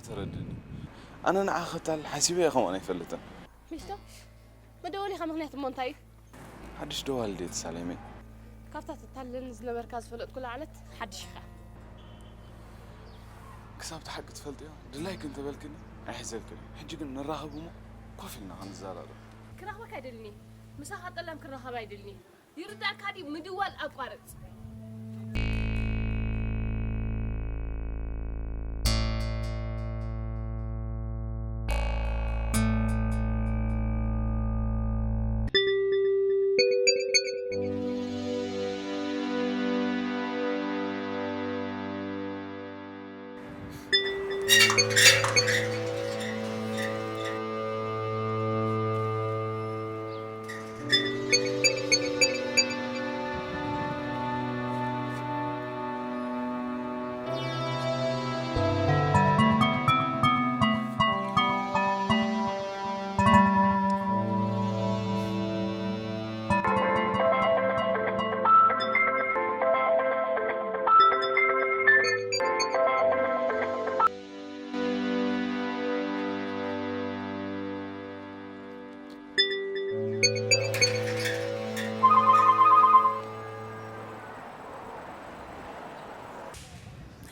ተረድእኒ። ኣነ ንዓ ክታል ሓሲበ እየ ከምኡ ኣይፈልጥን። ሚስቶ መደወሊኻ ምኽንያት እሞ እንታይ እዩ? ሓድሽ ደዋል ድየ ተሳሌመይ? ካብታ ተታልለኒ ዝነበርካ ዝፈለጥኩላ ዕለት ሓድሽ ኢኻ። ክሳብ እቲ ሓቂ ትፈልጥዮ ድላይክ እንተበልክኒ ኣይሕዘልክን። ሕጂ ግን ንራኸብ እሞ ኮፍ ኢልና ክንዘራረብ። ክራኸበካ ኣይደልኒ። ምሳኻ ጠላም ክራኸብ ኣይደልኒ። ይርዳእካ ድዩ? ምድዋል ኣቋርጽ።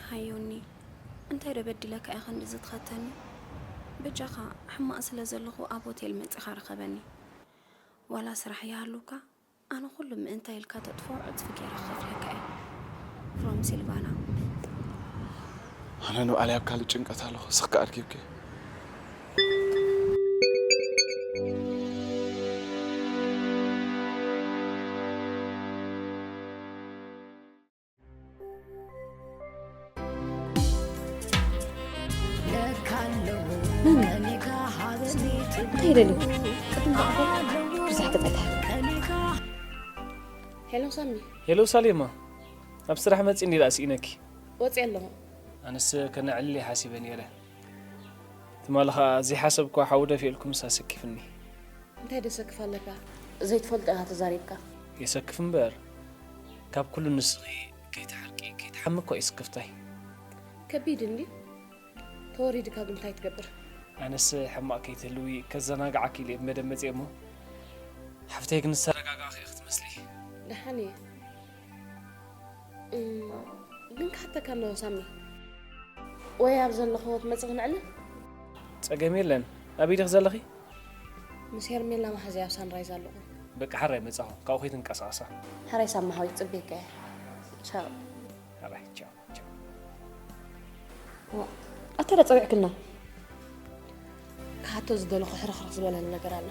ሃዮኒ፣ እንታይ ዶ በዲለካ ኢኻ ክንድዚ ትኸተኒ? በጃኻ፣ ሕማቕ ስለ ዘለኹ ኣብ ሆቴል መጺኻ ርኸበኒ። ዋላ ስራሕ ይሃሉካ፣ ኣነ ኩሉ ምእንታ ኢልካ ተጥፍኦ ዕጽፊ ገይረ ክኸፍለካ እየ። From ሲልቫና። ኣነ ንባዕለይ ኣብ ካልእ ጭንቀት ኣለኹ፣ ስኽ ከኣ ኣርኪብኪ። እንታይ ደልዩ? ቅድም ብኣቦ ብዙሕ ተጸልሐ። ሄሎ ሳሚ። ሄሎ ሳሌማ፣ ኣብ ስራሕ መጺ እንዲ ደኣ ስኢነኪ። ወጺ ኣለኹ። ኣነስ ከነዕልል እየ ሓሲበ ነይረ። ትማሊ ኸኣ ዘይሓሰብክዋ ሓዊ ደፊእልኩምስ ኣሰኪፍኒ። እንታይ ደሰክፍ ኣለካ? ዘይትፈልጦ ኢኻ ተዛሪብካ። የሰክፍ እምበር፣ ካብ ኩሉ ንስኺ ከይትሓርቂ ከይትሓሚ እኮ እዩ ስክፍታይ። ከቢድ እንድዩ። ተወሪድካ ግን እንታይ ትገብር? ኣነስ ሕማቕ ከይትህልዊ ከዘናግዓኪ ኢለ እየ ብመደብ መፅየ እሞ ሓፍተይ ግን ዝተረጋጋእኺ ኢኺ ትመስሊ። ደሓን እየ። እም፣ ግን ክሓተካ ኣለዎ ሳሚ። ወይ ኣብ ዘለኽዎ ትመጽእ ክነዕልል? ጸገም የለን። ኣበይ ዲኺ ዘለኺ? ምስ ሄርሜላ መሓዝያ ኣብ ሳንራይዝ ኣለኹ። በቃ ሕራይ መጻኹ። ካብኡ ከይትንቀሳቐሳ። ሕራይ ሳሚ ሓወይ ክጽበየካ እየ። ቻው። ሕራይ ቻው። ኣታ ዶ ጸዊዕክና? ክሓቶ ዝደለኹ ሕርኽርኽ ዝበለኒ ነገር ኣሎ።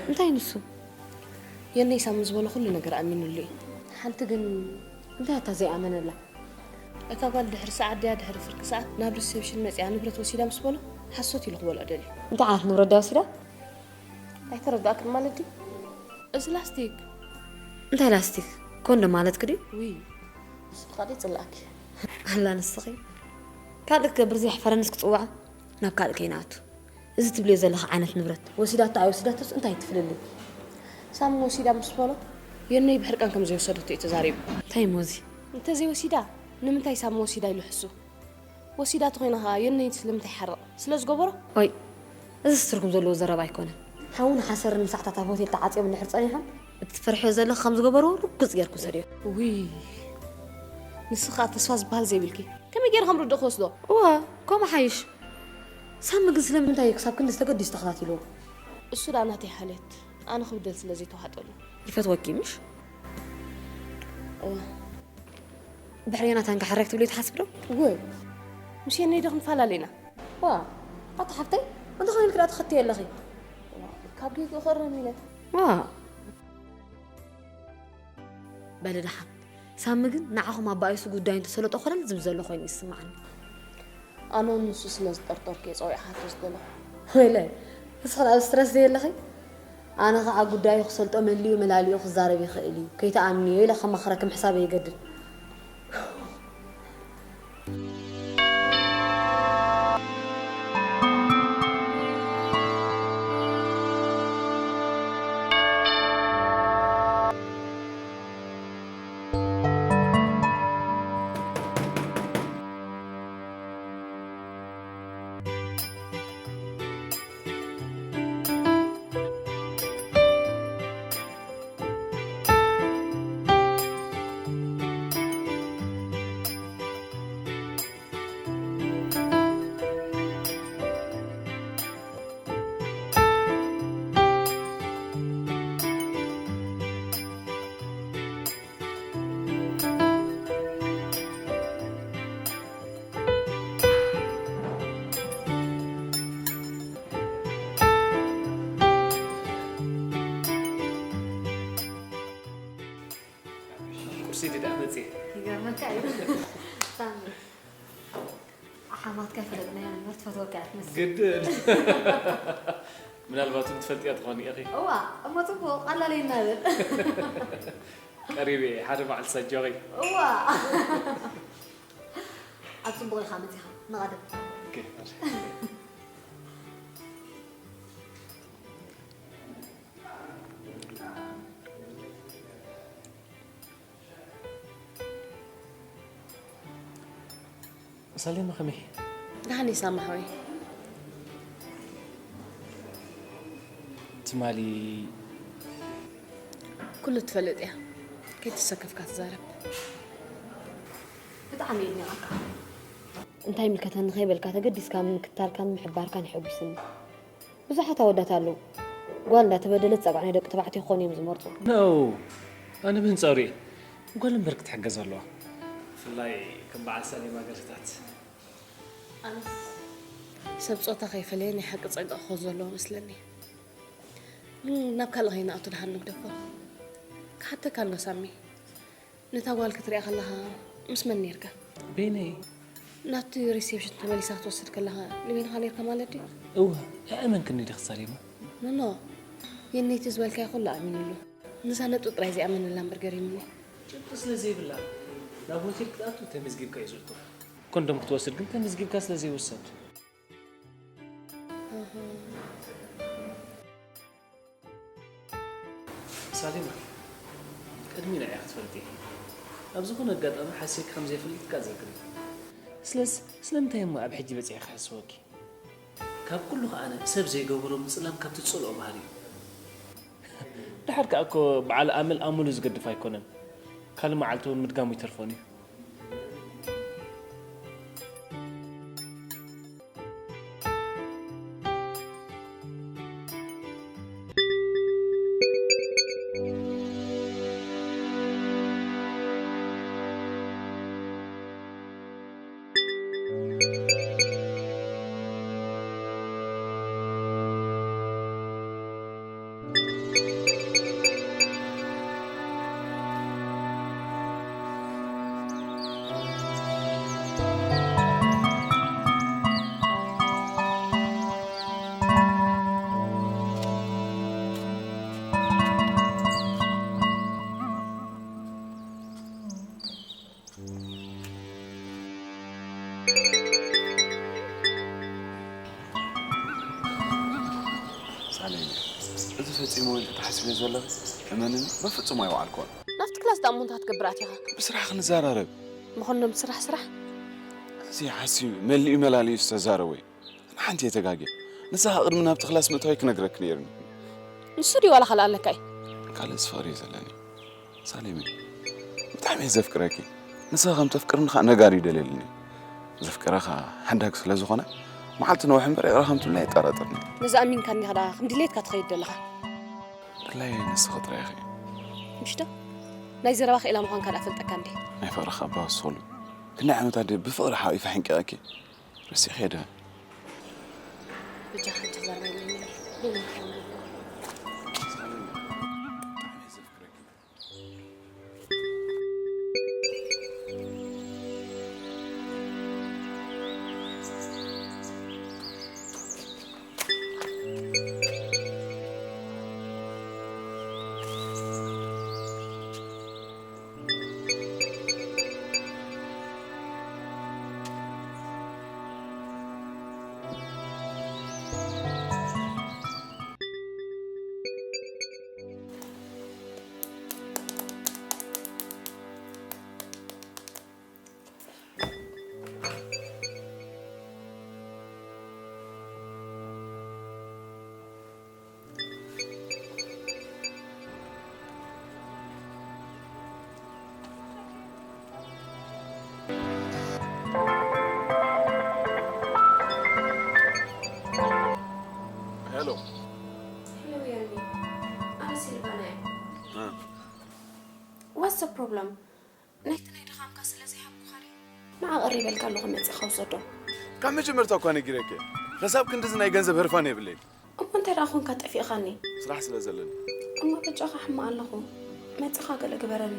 እንታይ ንሱ? የነይ ሳሚ ዝበሎ ኩሉ ነገር ኣሚኑሉ እዩ። ሓንቲ ግን እንታይ ኣታ ዘይኣመነላ? እታ ጓል ድሕሪ ሰዓት ድያ ድሕሪ ፍርቂ ሰዓት ናብ ሪሴፕሽን መጺኣ ንብረት ወሲዳ ምስ በሎ ሓሶት ኢሉ ክበልዖ ደልዩ። እንታይ ዓይነት ንብረት ድያ ወሲዳ? ኣይተረዳእክን ማለት ድዩ? እዚ ላስቲክ። እንታይ ላስቲክ? ኮንዶም ማለትኪ ድዩ? ውይ ንስኺ ኸኣ ይጽልኣኪ። ኣላ ንስኺ ካልእ ክገብር ዘየሕፈረንስ ክጽውዓ ናብ ካልእ ከይንኣቱ። እዚ ትብልዮ ዘለኺ ዓይነት ንብረት ወሲዳቶ ኣይወሲዳቶስ እንታይ እዩ እቲ ፍልልይ? ሳሚ ወሲዳ ምስ በሎ የነይ ብሕርቃን ከም ዘይወሰደቶ እዩ ተዛሪቡ። እንታይ እሞ እዚ? እንተዘይወሲዳ ንምንታይ ሳሚ ወሲዳ ኢሉ ሕሱ? ወሲዳ ተኾይና ኸኣ የነይ ስለምንታይ ይሓርቕ? ስለ ዝገበሮ? ኦይ፣ እዝስ ትርጉም ዘለዎ ዘረባ ኣይኮነን። ሓውን ሓሰርን ንሰዓታት ኣብ ሆቴል ተዓጽዮም እንድሕር ጸኒሖም፣ እቲ ትፈርሕዮ ዘለኺ ከም ዝገበርዎ ርግጽ ጌርኪ ውሰድዮ። ውይ፣ ንስኺ ኸኣ ተስፋ ዝበሃል ዘይብልኪ። ከመይ ገይረ ከም ርድእ ክወስዶ? እወ፣ ከምኡ ሓይሽ። ሳሚ ግን ስለምንታይ እዩ ክሳብ ክንድዚ ተገዲሱ ተኸታቲልዎ? እሱ ደኣ ናተይ ሓልዮት ኣነ ክብደል ስለ ዘይተዋሕጠሉ። ይፈትወኪ ምሽ? እወ። ድሕሪ ዮናታን ክሓርያ ክትብሊ ትሓስቢ ዶ? እወ። ምስ የነይ ዶ ክንፈላለ ኢና? ዋእ፣ ኣታ ሓፍተይ፣ እንተኾነ ኢልኪ ደኣ ትኸትዮ ኣለኺ። ካብ ጌግኡ ክእረም ኢለ። ዋእ። በሊ ደሓን። ሳሚ ግን ንዓኹም ኣባኢሱ ጉዳዩ እንተሰለጦ ኮለል ዝብል ዘሎ ኮይኑ እዩ ዝስምዓኒ። ኣነ እውን ንሱ ስለ ዝጠርጠርኩ እየ ጸዊዕኻቶ ዝደለኹ። ወይለይ፣ ንስኺ ደኣ ኣብ ስትረስ ዘየለኺ? ኣነ ኸዓ ጉዳዩ ክሰልጦ መሊኡ መላሊኡ ክዛረብ ይኽእል እዩ፣ ከይትኣምንዮ ኢለ ከማኽረኪ ምሕሳበይ ይገድድ። ሲዲ ደኣ መጽእ። ይገርመካ እዩ። ሳሚ፣ ሓማትካ ይፈለጥናያ ነበር ትፈትወካ እያ ትመስል። ግድን። ምናልባት እውን ትፈልጥያ ትኾኒ ኢኺ። እዋ፣ እሞ ጽቡቕ፣ ቀላል እዩ እናብል። ቀሪበ እየ፣ ሓደ መዓልቲ ሳጃኺ። እዋ። ኣብ ጽቡቕ ኢኻ መጺኻ፣ ንቐድም። ኦኬ። ሳሌማ ከመይ? ደሓን እየ ሳማ ሓወይ። ትማሊ ኩሉ ትፈልጥ እያ። ከይተሰከፍካ ትዛረብ። ብጣዕሚ እየ ድኒቐካ። እንታይ ይምልከተኒ ከይበልካ ተገዲስካ ምክትታልካን ምሕባርካን የሐጒስኒ። ብዙሓት ኣወዳት ኣለዉ ጓል እንዳተበደለት ጸግዖ ናይ ደቂ ተባዕትዮ ክኾኑ እዮም ዝመርጹ። ነው ኣነ ብንጻሩ እየ ጓል እምበር ክትሕገዝ ኣለዋ ብፍላይ ከም በዓል ሳሌማ ገርህታት ሰብ ጾታ ከይፈለየ ናይ ሓቂ ጸግዒ ክኾን ዘለዎ መስለኒ ግን ናብ ካልእ ከይንኣቱ ደሓን ንግደፎ ክሓተካ ኣሎ ሳሚ ነታ ጓል ክትሪኣ ከለኻ ምስ መን ነርካ በይነይ ናብቲ ሪሴፕሽን ተመሊሳ ክትወስድ ከለኻ ንበይንኻ ነርካ ማለት ድዩ እወ የእመንክኒ ዲኺ ሳሌማ ኖኖ የነይቲ ዝበልካዮ ኩሉ ኣሚኑሉ ንዛ ነጥቢ ጥራይ ዘይኣመነላ እምበር ገሪሙኒ ጭብጢ ስለ ዘይብላ ናብ ሆቴል ክትኣቱ ተመዝጊብካ እዩ ዝእቶ ኮንዶም ክትወስድ ግን ተመዝጊብካ ስለ ዘይውሰድ ሳሌማ ቅድሚ ንዓይ ክትፈልጢ ኣብ ዝኾነ ኣጋጣሚ ሓሲርኪ ከም ዘይፈልጥ ቃል ዘግሪ ስለስ ስለምንታይ እሞ ኣብ ሕጂ በጺሐ ክሕስወኪ ካብ ኩሉ ከኣ ሰብ ዘይገበሮ ምጽላም ካብ ትጸልኦ ባህሪ እዩ ድሓር ከኣ እኮ በዓል ኣመል ኣመሉ ዝገድፍ ኣይኮነን ካልእ መዓልቲ እውን ምድጋሙ ይተርፎን እዩ ሳሌ፣ እዚ ፈጺሙ ኢልኪ ትሓስብዮ ዘለኺ እመንኒ በፍጹም ኣይወዓልክዎን። ናብቲ ክላስ ደኣ እሞ እንታይ ክትገብር ኣቲኻ? ብስራሕ ክንዘራረብ። መኾንኖም ስራሕ ስራሕ። እዚ ሓሲብ መሊኡ መላሊኡ ዝተዛረቦ እዩ። ሓንቲ እየ ተጋግየ። ንስኻ ቅድሚ ናብቲ ክላስ ምእታወይ ክነግረኪ ነይሩኒ። ንሱ ድዩ ዋላ ካልእ ኣለካ እዩ? ካልእስ ፍቕሪ እዩ ዘለኒ። ሳሌመይ፣ ብጣዕሚ እየ ዘፍቅረኪ። ንስኻ ከም ተፍቅርኒ ኸኣ ነጋሪ ደልየልኒ። ዘፍቅረኻ ሓዳግ ስለ ዝኾነ፣ መዓልቲ ነውሒ እምበር ይቕረ ከም ትብለኒ ኣይጠራጠርኒ። ነዚ ኣሚንካኒ ኸኣ ደኣ ከም ድሌትካ ትኸይድ ደለኻ። ድላየይ ንስኺ ጥራይ ኢኺ። ምሽዶ? ናይ ዘረባ ክኢላ ምዃንካ ደኣ ፈልጠካ እንዴ? ናይ ፍቕርኻ ኣባውስኸሉ። ክንደይ ዓመታት ድየ ብፍቕሪ ሓቒፈ ሓንቂቐኪ? ረሲዕኽዮ ዶ? በጃኻ ኣይትዛረበኒ። ሄሎ። ሄሎ ያኒ፣ ኣነ ሲልቫና እየ። እ። What's the problem? ናይቲ ናይ ድኻምካ ስለ ዘይሃብኩኻ ድዩ? ንዓ ቅር ይበልካ ኣለኹ መጺኻ ውሰዶ። ካብ መጀመርታ እኳ ነጊረኪ እየ። ክሳብ ክንድዚ ናይ ገንዘብ ህርፋን የብለይን። እሞ እንታይ ደኣ ኾንካ ጠፊእኻኒ? ስራሕ ስለ ዘለኒ። እሞ በጃኻ ሕማቕ ኣለኹ። መጺኻ ገለ ግበረኒ።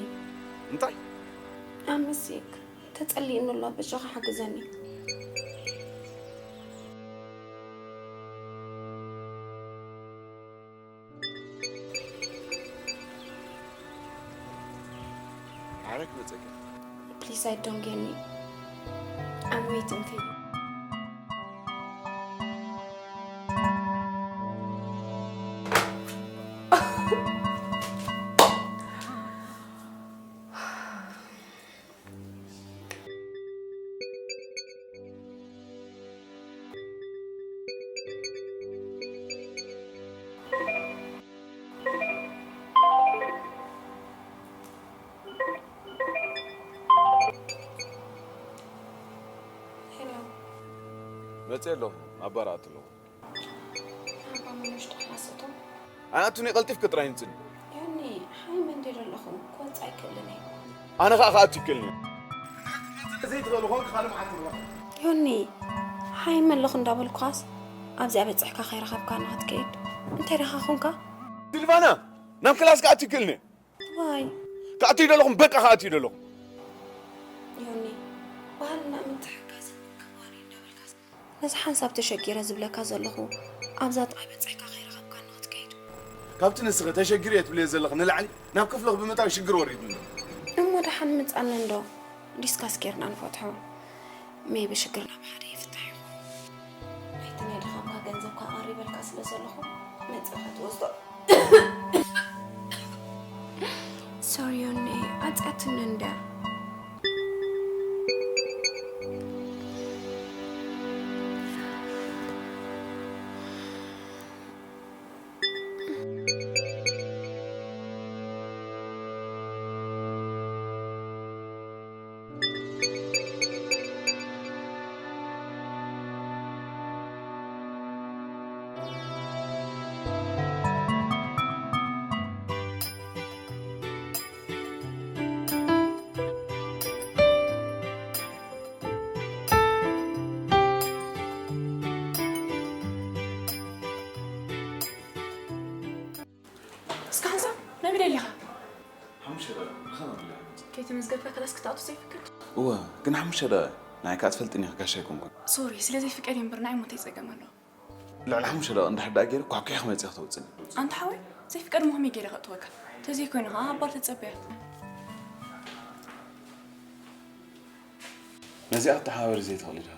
እንታይ? I'm sick. ተጸሊእኒ ኣሎ፣ በጃኻ ሓግዘኒ። ኣረ ክመጸካ። Please, I don't get me. I'm waiting for you. ሄሎ። መጽእ ኣለኹ። ኣባራኣት ኣለኹ። ኣባ መኖሽ ደሓን ኣስእቶም። ኣይኣቱን እየ፣ ቀልጢፍኪ ጥራይ ምጽኒ። ዮኒ፣ ሓይ መንዴ ዘለኹ፣ ክወጽእ ኣይክእልን እየ። ኣነ ኸኣ ክኣቱ ይክእልን እየ። ዘይትኽእል ኾንክ ካልእ መዓልቲ ንራኸብ። ዮኒ፣ ሓይ መለኹ እንዳበልኩኻስ ኣብዚኣ በጺሕካ ከይረኸብካ ንኽትከይድ እንታይ ደኻ ኾንካ? ሲልቫና፣ ናብ ክላስ ክኣቱ ይክእልን እየ። ዋይ ክኣቱ ይደለኹም፣ በቃ ክኣቱ ይደለኹም። ዮኒ፣ ባህልና ምትሕጋዝ ክባሪ እንዳበልካስ ነዚ ሓንሳብ ተሸጊረ ዝብለካ ዘለኹ ኣብዛ ጥራይ በጺሕካ ከይረኸብካ ንኽትከይድ። ካብቲ ንስኺ ተሸጊረ እየ ትብልዮ ዘለኺ ንላዕሊ ናብ ክፍልኺ ብምእታው ሽግር ወሪድኒ። እሞ ደሓን ምጻኒ እንዶ ዲስካስ ጌርና ንፈትሖ። ሜቢ ሽግርና ብሓደ ይፍታሕ ይኸውን። ናይቲ ናይ ድኻምካ ገንዘብካ ኣሪበልካ ስለ ዘለኹ መጺኻ ትወስዶ። ሶሪ ዮኒ፣ ኣጽያትኒ እንድያ። እስከ ሓንሳብ ናበይ ደሊኻ? ሓሙሽተ ደቂቕ ንኸም ኣብላ። ከይተመዝገብካ ክላስ ክትኣቱ ዘይፍቀድ? እወ፣ ግን ሓሙሽተ ደቂቕ ንዓይ ከኣ ትፈልጥኒ ኢኺ፣ ጋሻ ኣይኮንኩን። ሶሪ፣ ስለ ዘይፍቀድ እየ እምበር ንዓይ እሞ እንታይ ጸገም ኣለዎ? ልዕሊ ሓሙሽተ ደቂቕ እንድሕር ደኣ ገይረ ኳሕኲሐ ክመጽእ ክትወጽእኒ። ኣንታ ሓወይ፣ ዘይፍቀድ እሞ ከመይ ገይረ ከእትወካ? ተዘይኮይኑ ኸኣ ኣብ ባር ተጸበያ። ነዚኣ ክትተሓባበሪ ዘይትኽእሊ ዲኻ?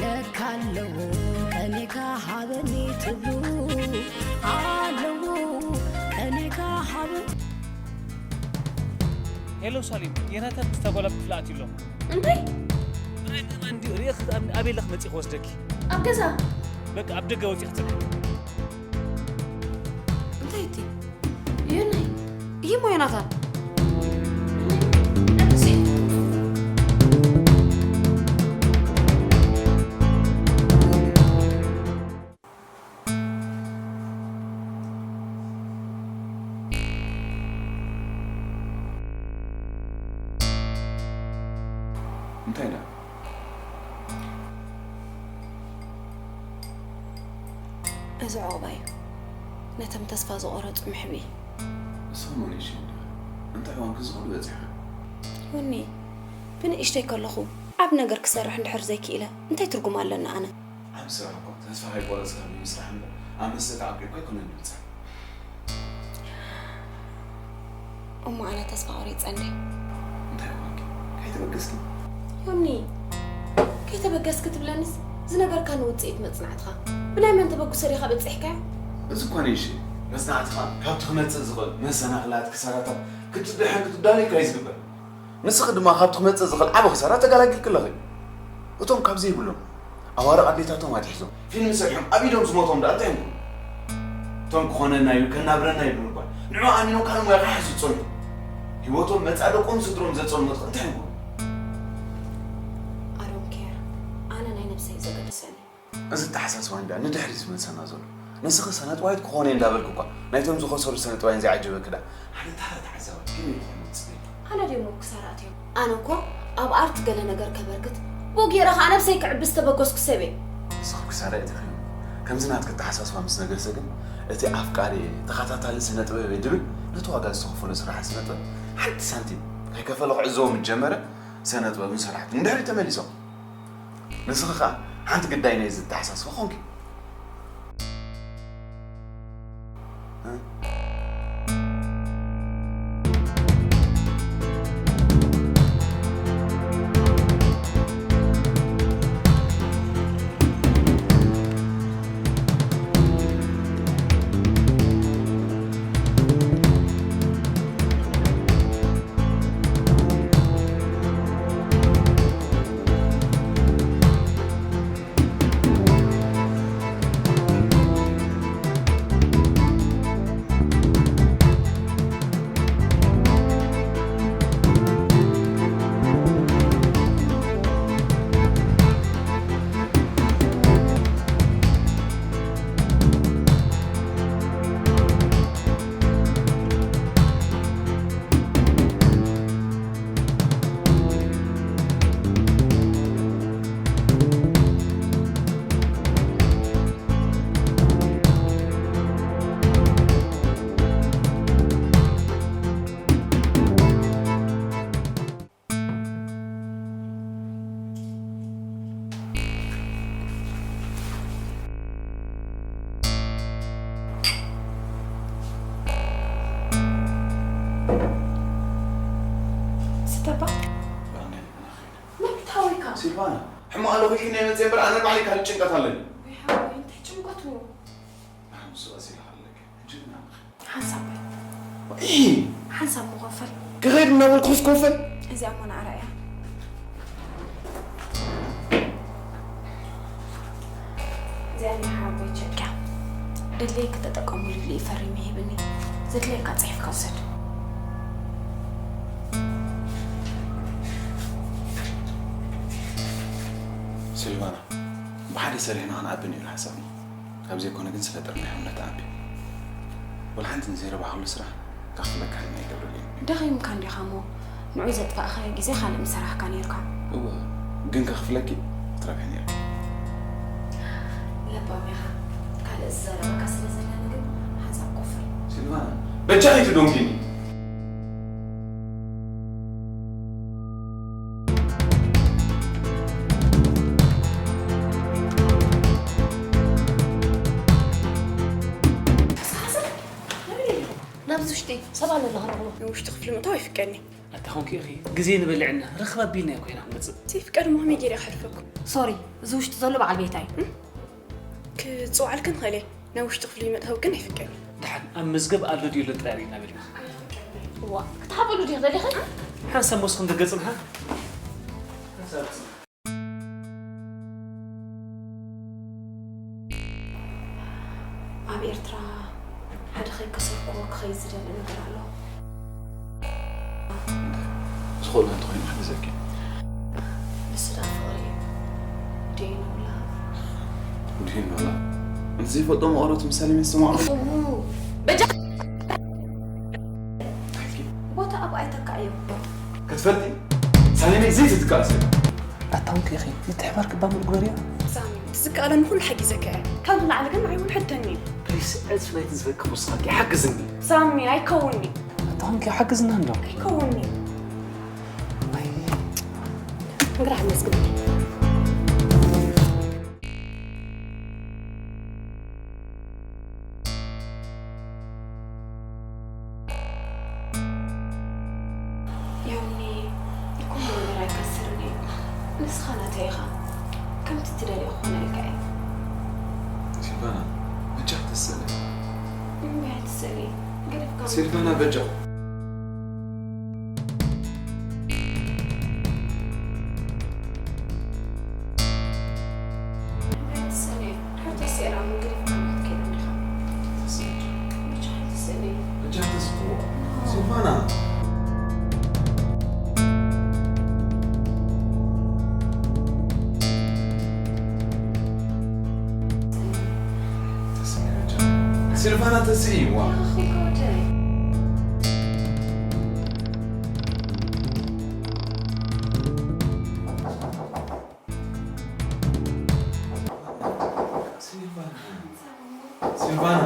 ለካ ኣለዉ ቀኒካ ሃበኒ ትብሉ ኣለዉ ቀኒካ ሃበ ሄሎ ሳሊም፣ ዮናታን ምስታ ጓላ ክፍሊ ኣትዩ ኣሎ። እንታይ? ብናይ ምእማን እንድዩ ርእየኺ ኣበይ ኣለኺ መፂእ ክወስደኪ። ኣብ ገዛ? በቃ ኣብ ደገ ወፂኺ ፅንሒ። እንታይ እቲ? ዮናይ? ይህ ሞ ዮናታን? እንታይ ኢላ? እዚ ዑቕባ እዩ። ነቶም ተስፋ ዝቖረጹ መሕብኢ። ንስኺ መን ኢኺ እንድኺ? እንታይ እዋን ክዝኽሉ በጺሕኺ? ዮኒ፣ ብንእሽተይ ከለኹ ዓብ ነገር ክሰርሕ እንድሕር ዘይክኢለ እንታይ ትርጉም ኣለኒ ኣነ? ኣብ ስራሕ እኮ ተስፋ ከይቆረጽካ ብምስራሕ እምበር ኣብ መስተ ተዓቂብካ ኣይኮነን ዝብጻሕ። እሞ ኣነ ተስፋ ቆሪጸ እንዴ? እንታይ ኾንኪ? ከይተበገስኪ? ዮኒ፣ ከይተበገስኪ ትብለንስ ዝነገርካኒ ውጽኢት መጽናዕትኻ ብናይ መን ተበግሶ ዲኻ በጺሕካዮ? እዚ እኳ ንእሽተይ መጽናዕትኻ ካብቲ ክመጽእ ዝኽእል መሰናኽላት ክሳራታት ክትድሕን ክትዳለየካ እዩ ዝግበር። ንስኺ ድማ ካብቲ ክመጽእ ዝኽእል ዓቢ ክሳራ ተገላጊልኪ ኣለኺ። እቶም ካብ ዘይብሎም ኣዋርቕ ኣዴታቶም ኣትሒዞም ፊልም ሰሪሖም ኣብ ኢዶም ዝሞቶም ደኣ እንታይ እዮም? እቶም ክኾነና እዩ ከናብረና እዩ ብምባል ንዑ ኣሚኖም ካልእ ሞያ ክሓዙ ዝጸንሑ፣ ህይወቶም መጻኢ ደቆም ስድሮም ዘጸልመቱ እንታይ ይብሉ? I don't care። ኣነ ናይ ነብሰይ እዩ ዘገድሰኒ። እዚ ኣተሓሳስባ እንዳ ንድሕሪት ዝመልሰና ዘሎ። ንስኺ ሰነጥባይት ክኾነ እንዳበልኩ እኳ ናይቶም ዝኸሰሩ ሰነጥባይን ዘይዓጀበኪ ዳ ሓደ ታራ ተዓዛባይ ከመይ ኢልኪ ትጽበይ? ኣነ ድዩ እሞ ክሳራ ኣትዮም? ኣነ እኮ ኣብ ኣርት ገለ ነገር ከበርክት ብኡ ገይረ ኸዓ ነብሰይ ክዕቢ ዝተበገስኩ ሰብ እየ። ንስኺ ክሳራ ኢኺ። ከምዚ ናትኪ ኣተሓሳስባ ምስ ነገሰ ግን እቲ ኣፍቃሪ እየ፣ ተኸታታሊ ስነጥበብ እየ ድብል ነቲ ዋጋ ዝተኸፈሎ ስራሓት ስነጥበብ ሓንቲ ሳንቲም ከይከፈለ ክዕዘቦ ምስ ጀመረ ስነጥበብን ሰራሕቱን ንድሕሪት ተመሊሶም። ንስኺ ኸኣ ሓንቲ ግዳይ ናይዚ ኣተሓሳስባ ኾንኪ። ስተባ መን ትሃወይካ? ሲልቫና፣ ሕማቕ ኣለኹ ኢልኪ ናይ መፅእ እምበር ኣነ ባዕለይ ካልእ ጭንቀት ኣለኒ። ወይ ሓወይ፣ እንታይ ጭንቀቱ? ንሓምሱ ቀስ ኢልካ ኣለኪ። ሕጂ ግን ኣለኺ። ሓንሳብ በል። ኢ ሓንሳብ ምኾፈል። ክኸይድ እናበልኩ ክስ ኮፈል። እዚኣ እሞ ናዕራ እያ። እዚኣ ናይ ሓወይ ቸክ እያ። ደድለየ ክተጠቀመሉ ኢሉ እዩ ፈሪሙ ሂብኒ። ዘድልየካ ጽሒፍካ ውሰድ። ሲልቫና፣ ብሓደ ሰሪሕና ክንዓቢ ነይሩ ሓሳብና። ካብ ዘይኮነ ግን ስለ ጥርናሕነት ኣንብብ። ወላ ሓንቲ ንዘይረባሕሉ ስራሕ ከኽፍለካ ኢልና ኣይገብረሉ ኢና። ደኺምካ እንዲኻ እሞ ንዑ ዘጥፋእኻዮ ግዜ ካልእ ምሰራሕካ ነይርካ። እወ፣ ግን ከኽፍለኪ ትረብሒ ነይርኪ። ለባም ኢኻ። ካልእ ዝዛረበካ ስለ ዘለኒ ግን ሓንሳብ ኮፍ በል። ሲልቫና፣ በጃኺ ትዶንጊኒ። ናብዚ ውሽጢ ሰብ ኣሎ ኣለኻ ንብሎ። ንውሽጢ ክፍሊ ምእታው ኣይፍቀድኒ። ኣታ ኾንኪ ኢኺ ግዜ ንበልዕና ርኽብ ኣቢልናዮ ኮይና ክንመጽእ። ዘይፍቀድ እሞ ከመይ ገይረ ክሕልፈኩም? ሶሪ፣ እዚ ውሽጢ ዘሎ በዓል ቤታይ። ክጽውዓልኪ ንኽእል እየ፣ ናብ ውሽጢ ክፍሊ ምእታው ግን ኣይፍቀድን። ደሓን ኣብ መዝገብ ኣሎ ድዩ የሎን ጥራይ ርኢና በልና። እዋ ክትሓብእሉ ድዩ ደሊኺ? ሓንሳብ መስኹም ተገጽምሓ። ኣብ ኤርትራ ሓደ ከይከሰርክዎ ክኸይድ ዝደሊ ነገር ኣሎ። ዝኽእሎ እንተኾይኑ ክሕግዘኪ። ንሱ ደኣ ፍቕሪ እዩ። ደይኑ ብላ። ድሂን ብላ። እንተ ዘይፈልጦ መቐረት ምሳሌ ምስ ሰማዕኩ። በጃ ቦታ ኣብኣ ይተካእዮ። ክትፈልጢ ሳሌመይ ዘይትትካእ ሰብ። ኣታ እውን ከ ኢኺ ምትሕባር ክባምል ግበርያ። ሳሚ እቲ ዝከኣለኒ ኩሉ ሓጊዘካ እየ። ካብ ንላዕሊ ግን ንዓይ እውን ሕተኒ እዩ። ፕሊስ ዕጽፊ ናይቲ ዝበኪ ክውስኸልኪ ሓግዝኒ። ሳሚ ኣይከውንኒ። ኣታ እውን ከ ሓግዝና እንዶ። ኣይከውንኒ። ኣይ እንግዳ ሓመስግን። ዮኒ፣ ኩሉ ነገር ኣይከስርን እዩ። ንስኻ ናተይ ኢኻ። ከምቲ ትደልዮ ክኾነልካ እዩ። ሲልቫና፣ በጃ ተስእለ። እምቢ ኣይትስእሊ። ገዲፍካ ሲልቫና፣ በጃ። እምቢ ኣይትስእሊ። ድሕር ተስእላ ምን ገዲፍካ ክትከይድ እንዲኻ። ተስእሊ። በጃ ኣይትስእሊ። በጃ ተስእሊ። ሲልቫና ተስኢ ዋ። ሲልቫና። ሲልቫና።